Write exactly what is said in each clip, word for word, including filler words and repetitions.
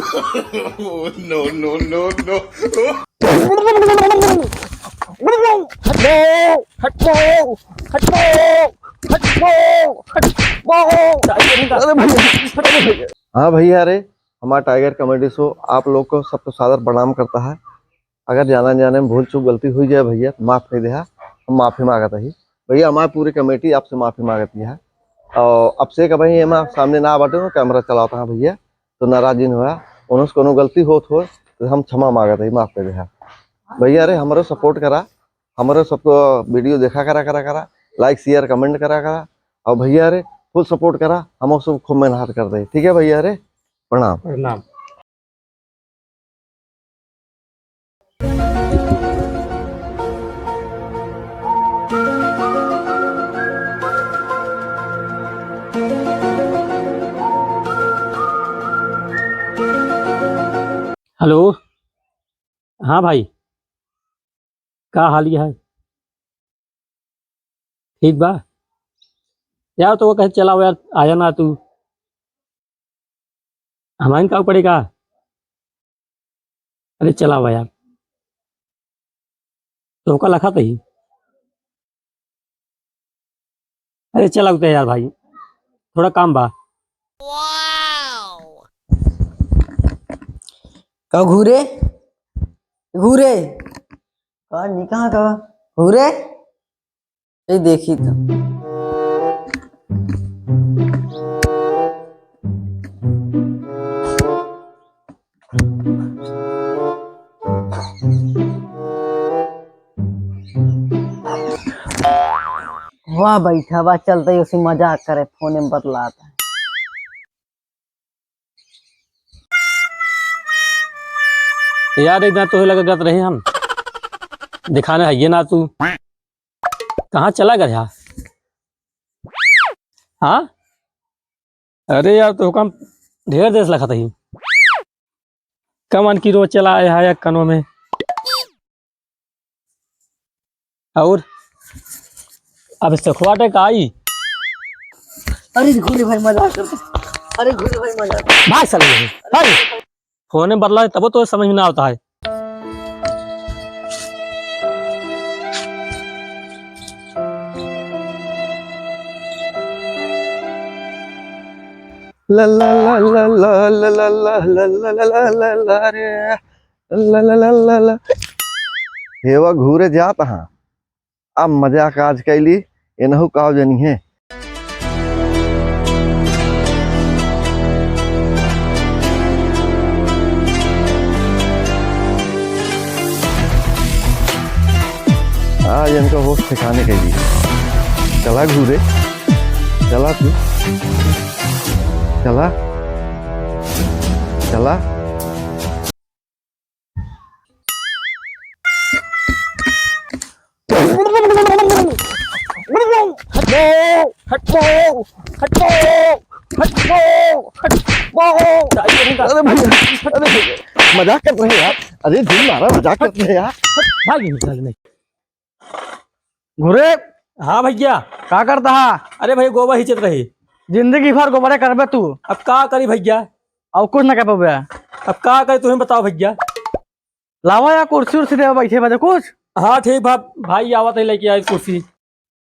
Oh, no, no, no, no। हटो, हटो, हटो, हटो, हटो। अरे भैया, अरे भैया। हाँ भैया, अरे हमारा टाइगर कॉमेडी शो आप लोग को सबको सादर प्रणाम करता है। अगर जाना जाने में भूल चूक गलती हुई जाए भैया, तो माफ कर देहा, हम माफी मांगत ही। भैया, हमारी पूरी कमेटी आपसे माफी मांगत ही है। और अब से कभी एमा सामने ना बाटे, कैमरा चलावत है भैया, तो नाराज जिन होया। उन्होंने से कोनो गलती होत हो तो हम क्षमा मांगत ही, माफ कर देहा। भैया रे, हमरो सपोर्ट करा, हमरो सबको वीडियो देखा करा, करा, करा, लाइक, शेयर, कमेंट करा, करा। और भैया रे, फुल सपोर्ट करा, हम सब खूब मेहनत कर दे। ठीक है भैया रे, प्रणाम। प्रणाम। हेलो, हाँ भाई, का हाल है? ठीक बा यार, तो वो कहे चला यार, आया ना तू, हमारे का पड़ेगा। अरे चला यार, तो का लखा तही। अरे चला उते यार भाई, थोड़ा काम बा। का घूरे घूरे, का निकाह का घूरे। ए देखी तो। वाह बैठा बा, चलते ही उसी मजाक करे, फोने में बतलाता है। यार, एक दिन तोहे लगे गत रहे हम, दिखाने है ये ना तू, कहाँ चला गया? हाँ, अरे यार, तो हम ढेर देर से लखत ही, कमन की रोज चला आया है कनों में। और अब सखवाटे का आई। अरे घूरे भाई, मजाक करते। अरे घूरे भाई, मजाक। भाग साले, भाग। फोन में बदला है, तब तो समझ में ना आता है। ला ला ला ला ला ला ला ला ला ला ला ला ला ला रे। ला ला ला ला ला। हेवा घूरे जात हाँ। अब मजाक आज कैली, एनहु काव जनी है। आज इनका होश ठिकाने कैली। चला घूरे, चला तू, चला, चला। हटो, हटो, हटो, हटो, हटो। अरे भैया, अरे भैया, मजाक कर रहे हैं यार। अरे दिल मारा, मजाक कर रहे हैं यार। भाग नहीं, भाग नहीं। घूरे। हाँ भैया। का करता हा? अरे भैया, गोबर हिचत रही। जिंदगी भर गोबरे करबे तू। अब का करी भैया? अब कुछ ना कर पाबे। अब का करी, तुम बताओ भैया। लावा या कुर्सी उर्सी दे, बैठे बजे कुछ। हाँ ठीक बा, भाई आवत है लेके आए कुर्सी।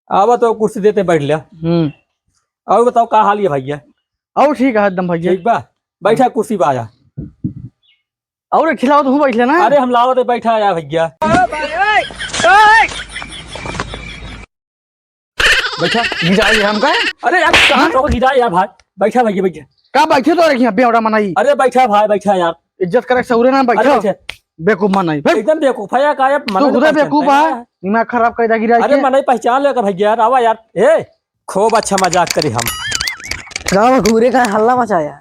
आवा तो कुर्सी देते बैठ लिया। हम्म। और बताओ का हाल है भैया? और ठीक है एकदम भैया। ठीक बा, बैठा कुर्सी बा आया। और खिलाओ तो हूँ बैठ लेना। अरे हम लावत है, बैठा आया भैया। बैठा। गिराई हम का? अरे यार, कहाँ हाँ? तो गिरा यार भाई? बैठा भैया, बैठा। का बैठे तो रखी बेवड़ा मनई? अरे बैठा भाई, बैठा यार। इज्जत करे सौरे ना बैठो। अरे बैठा। बेवकूफ मनई। बैठ। एकदम बेवकूफ है यार, का यार, तू मना खुदे नहीं बेवकूफ पहचानता है, है। दिमाग खराब कर गिरा अरे के। मना नहीं पहचान लेगा भैया यार, आवा यार। ए, खूब अच्छा मजाक करी हम। गाँव घूरे का हल्ला मचाया।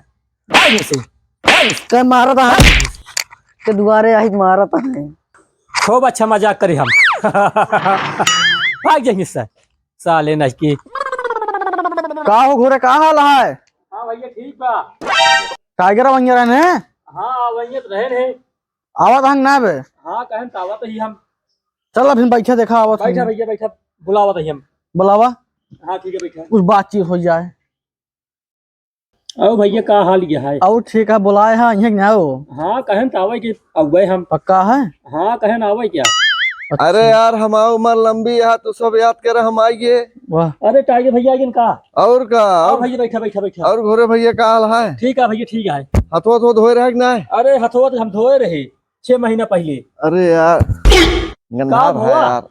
भाग यहाँ से, भाग यहाँ से। कल मारा था। के दुआरे आई मारा था। खूब अच्छा मजाक करी हम। भाग जाएंगे सर, साले नचकी। का हो घोरे, का हाल है? हाँ भैया, ठीक बा। टाइगर वंजर है ने? हाँ, वंजर रहे ने। आवत हन ना बे? हाँ, कहन त आवत ही हम। चल, अभी बैठे देखा, आवत बैठा हन। भैया, बैठा, बुलावत ही हम। बुलावा। हाँ, ठीक है, बैठा। कुछ बातचीत हो जाए। और भैया, का हाल ये है? और ठीक है, बुलाए हैं, यहाँ के ना हो? हाँ, कहेन त आवे कि अउबे हम। पक्का है? हाँ, कहेन आवे क्या? अच्छा। अरे यार, हमार उमर लंबी है, तू सब याद कर, हम आइए। वाह। अरे टाइगर भैया, आइए का? और का? आओ और भैया, बैठा, बैठा, बैठा। और घोरे भैया, का हाल है? ठीक है भैया, ठीक है। हथवा, हथवा धोए रहे कि नहीं? अरे हथवा तो हम धोए रहे, छह महीना पहले। अरे यार, गंदा का है हुआ? यार।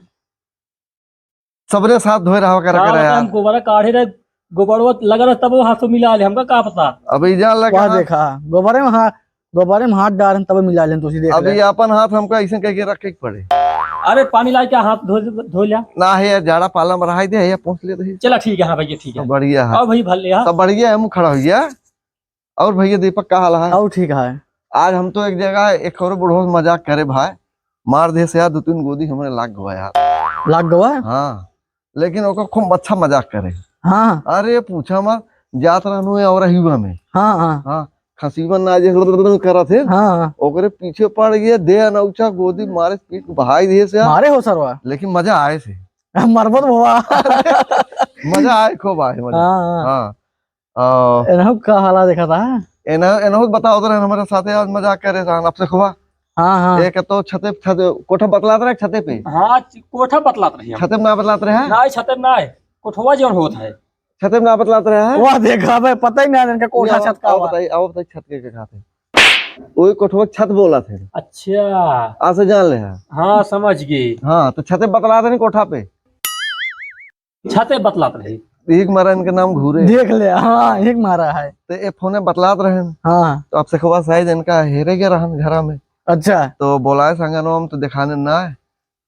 सबरे साथ धोए रहा करा का करे पता, यार। हम गोबरा काढ़े रहे, गोबरवा लगा रहा, तब वो हाथों मिला ले, हमका का पता। अबे जान लगा वाह, हाथ। देखा, गोबरे में हाथ, गोबरे में हाथ डाल, तब मिला लेन, तुसी देख अभी ले। अपन हाथ हमका ऐसे कह के रखे के पड़े। अरे पानी ला के हाथ धो, धो लिया। ना है यार, जाड़ा पाला में रहाई दे, या पहुँच लेते हैं। चला ठीक है, हाँ भैया, ठीक है। बढ़िया है। आओ भैया, भर ले, हाँ। सब बढ़िया है, मुँह खड़ा हो गया। और भैया दीपक, का हाल है? और ठीक है। आज हम तो एक जगह एक और बुढ़ो से मजाक करे भाई, मार दे से यार, दो तीन गोदी हमरे लाग गवा यार। लाग गवा? हाँ, लेकिन ओकर खूब अच्छा मजाक करे। हाँ। अरे पूछा मत, जात रहनु है और हिवा में। हाँ, हाँ। हाँ, खसीवन ना जे करत है। हाँ, हाँ। ओकरे पीछे पड़ गए, दे अनौचा गोदी मारे, पीठ बहाई दे से यार। मारे हो सरवा? लेकिन मजा आए से। मरबो तो हुआ। मजा आए, खूब आए मजा। हाँ, हाँ। हाँ। आ, एनहु का हाला देखा था? एनहु, एनहु बताओ तो रहन, हमारे साथे आज मजाक करे था, आपसे खुआ। हाँ, हाँ। एक तो छते, छते, कोठा बतलात रहे, छते पे? हाँ, च-, कोठा बतलात रही हम। छते पे ना बतलात रहे? ना, छते पे ना है। कोठवा जौन होत है। छते पे ना बतलात रहे है? वाह, देखा भाई, पता ही ना इनका कोठा ये छत का आओ हुआ। बताइए, आओ बताइए, छत के, के खाते? वही कोठवा छत बोला थे। अच्छा। आज से जान ले है। हाँ, समझ गए। हाँ, तो छते बतलात रहे कोठा पे। छते बतलात रही। एक मारा इनके नाम घूरे। देख ले, हाँ, एक मारा है। तो ए फोने बतलात रहन। हाँ। तो अब से खुआ शायद इनका हेरे गया रहन घरा में। अच्छा। तो बोलाए संगनवा में तो दिखाने ना है।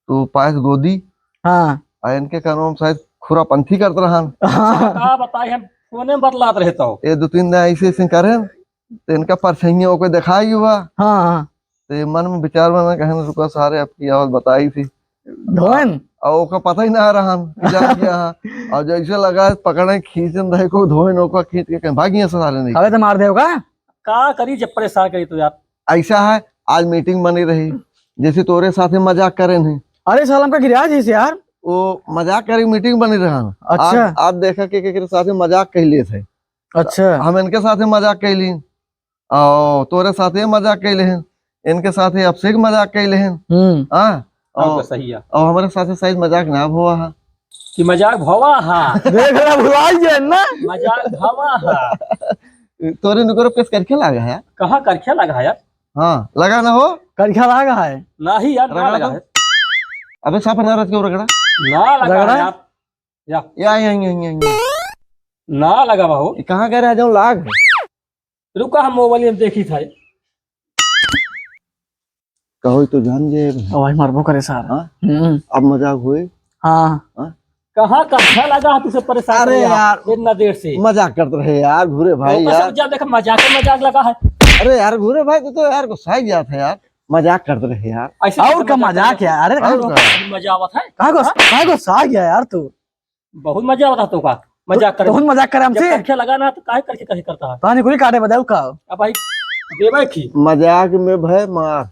तो पायस गोदी। हाँ। आ इनके कानवा में शायद खुरापंथी करत रहन। हाँ। का बताई, हम फोने में बतलात रहे तो। ये दो तीन दिन ऐसे ऐसे करें, तो इनका परछाइयाँ ओके दिखाई हुआ। हाँ, हाँ। तो ये मन में विचार बना, कहन रुका सारे, अब की आवत बताई थी। धोएन? और ओका पता ही ना रहन कि जा गया है। और जैसे लगा पकड़े, खींचन रहे को धोएन, ओका खींच के कहीं भागिया से सारे नहीं। अबे तो मार देगा। का करी जब परेशान करी तो यार। ऐसा है, आज मीटिंग बनी रही, जैसे तोरे साथे मजाक करे नहीं। अरे साला हमका गिरा जैसे यार। वो मजाक करे, मीटिंग बनी रहा। अच्छा। आज, आज देखा के, के, के साथे मजाक कह लिए थे। अच्छा। हम इनके साथे मजाक कह ली। और तोरे साथे मजाक कइले हन, इनके साथे अभिषेक मजाक कइले हन। हम्म। हाँ, हाँ, और, तो सही है। और हमारे साथे शायद मजाक ना हुआ है। कि मजाक भवा है। देख रहा, भुलाई गए ना। मजाक भवा है। तोरे नुकरो केस करखे लागा है? कहाँ करखे लगा है यार? हाँ, लगा ना हो? करखे लगा है। नहीं यार, ना रगड़ा लगा तो। है। अबे साफ ना रच के रगड़ा। ना लगा रगड़ा? है यार। या। या, या, या, या, या। ना लगा बा हो। ये कहाँ गए रहा जौन लाग? रुका, हम मोबाइल में देखी था। कहो तो जान जे। ओ भाई, मरबो करे सार। हाँ? हम्म। अब मजाक होए। हाँ। हाँ? कहाँ का अच्छा लगा है तुझे परेशान अरे किया यार, इतना देर से? मजाक करत रहे यार, भूरे भाई तो यार। सब जब देखा मजाक ही मजाक लगा है। अरे यार, भूरे भाई, तू तो यार गुस्सा ही जात है यार, मजाक करत रहे यार। ऐसे और कैसे का मजाक मजाक करते हैं? यार? अरे और कहाँ का? मजा आवत है? कहाँ गुस्सा, हाँ? कहाँ गुस्सा आ गया यार तू? बहुत मजा आवत है तोका, मजाक तो, करे। तोहन मजाक करे हमसे? जब करखे लगा ना, तो काहे करखे, करखे करता है? तोहनी कुली काटे बताऊ का? अब भाई, देवे की? मजाक में भय मार।